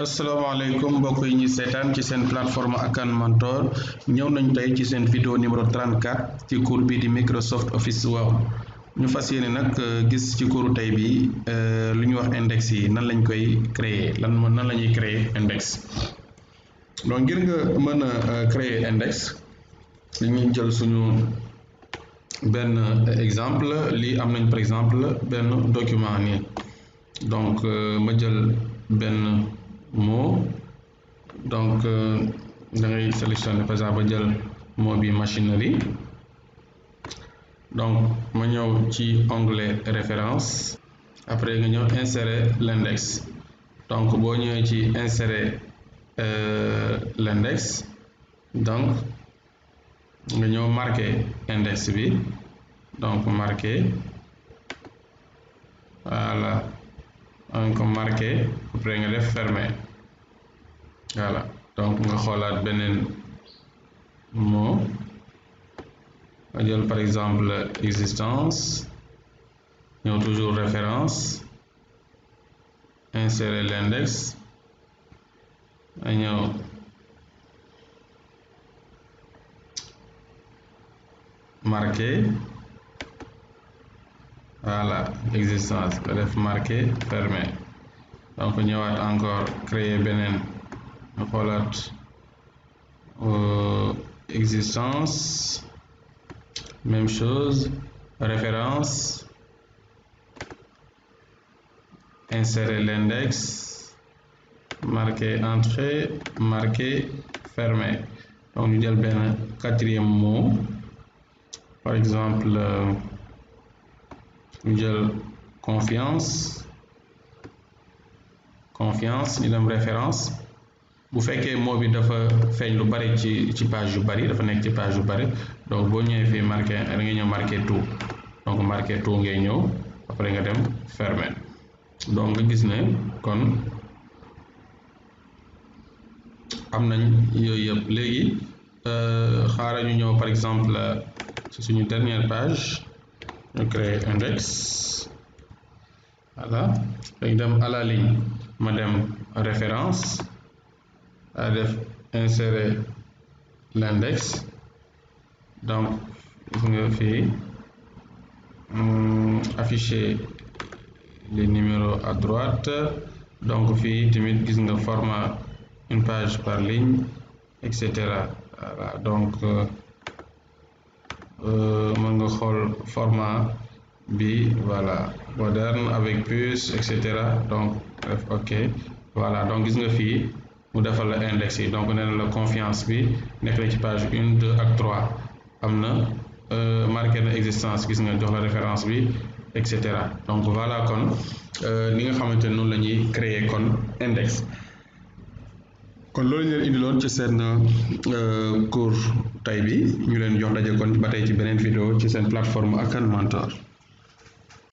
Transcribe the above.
asalaamaaleykum mbokk yi ñuy seetaan ci seen plateforme Akan Mentor ñëw nañ tey ci seen vidéo numéro 34 ci cours bi di Microsoft Office Word ñu fas yéene nag gis ci cours tey bi lu ñuy wax index yi nan lañ koy créer nan la ñuy créer index. donc ngir nga mën a créer index dañuy jël suñu benn exemple lii am nañ par exemple benn document nii donc ma jël benn mot donc da ngay sélectionner par exemple jël mot bi machinerie donc ma ñëw ci onglet référence après nga ñëw insérer l'index donc boo ñëwee ci insérer l'index donc nga ñëw marquer index bi donc marquer voilà on ko marqué après nga def fermer voilà donc nga xoolaat beneen mot nga jël par exemple existence ñëw toujours référence insérer l'index nga ñëw marqué voilà existence nga def marqué fermé donc ñëwaat encore créer beneen nga xoolaat existence même chose référence insérer l'index marqué entrée marqué fermé donc ñu jël benn quatrième mot par exemple ñu jël confiance ñu dem référence bu fekkee mot bi dafa feeñ lu bari ci page yu bari dafa nekk ci page yu bari donc boo ñëwee fii marqué da nga ñëw marqué tout donc marqué tout ngay ñëw après nga dem fermer donc nga gis ne kon am nañ yooyu yëpp léegi xaaral ñu ñëw par exemple ci suñu dernière page ñu créer index voilà dañ dem à la ligne ma dem référence a def insérer l'index donc gis nga fii afficher les numéros à droite donc fii tamit gis nga format une page par ligne etc. voilà donc mën nga xool format bi voilà moderne avec puce etc. donc def ok voilà donc gis nga fii mu defal la index yi donc nee na la confiance bi nekk na ci page 1 2 ak 3 am na marqué na existence gis nga jox la référence bi etc. donc voilà kon ni nga xamante ne noonu la ñuy créer kon index kon loolu ñu leen indiloon ci seen cours tay bi ñu leen jox daje kon ba tey ci beneen vidéo ci seen plateforme Akan Mentor